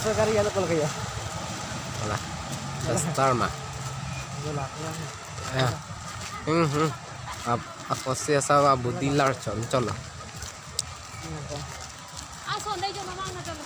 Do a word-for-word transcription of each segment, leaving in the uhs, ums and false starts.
Kari ya, kalau kayak. Alah. Star ma. Bola, ya. Ya. Hmm, hmm. Ap-, ako siya sa abudi lar chon cholo. Ah, so, dai jo, mama, na cholo.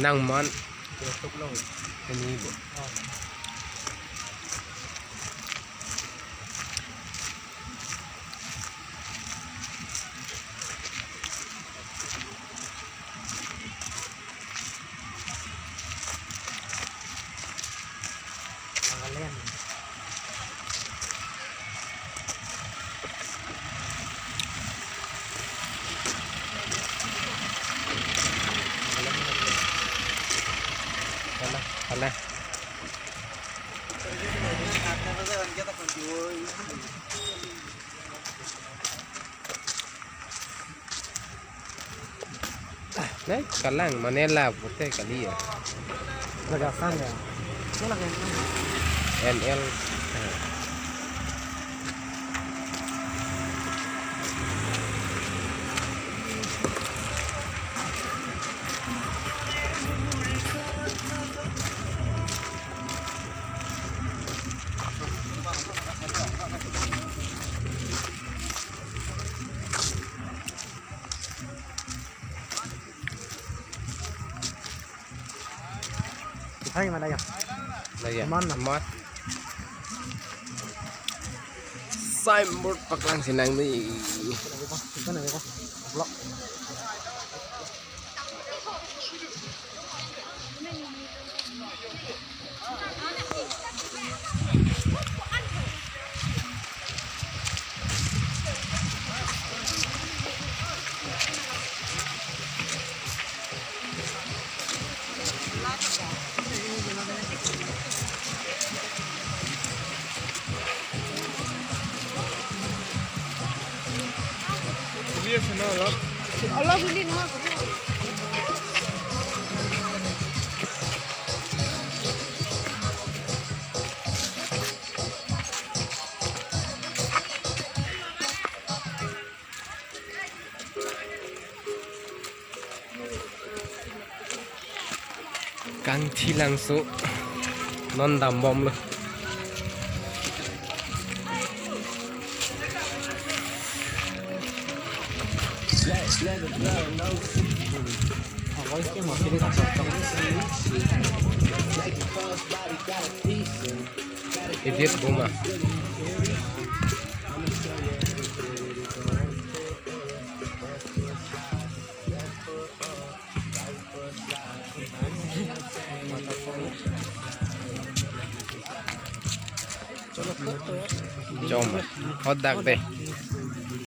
Nang man. Tuklong. Ini bu. Kalah, kalah. Nai, kalang, mane la pute kali ya. Lagasan ya. Mana lagi? N L. Hai, mana ya? Lagi. Mana? Mat. Signboard paklang sinang di. Blok. Kangthilangso non dambomlo. Idiot buma. Jom. Hodak deh.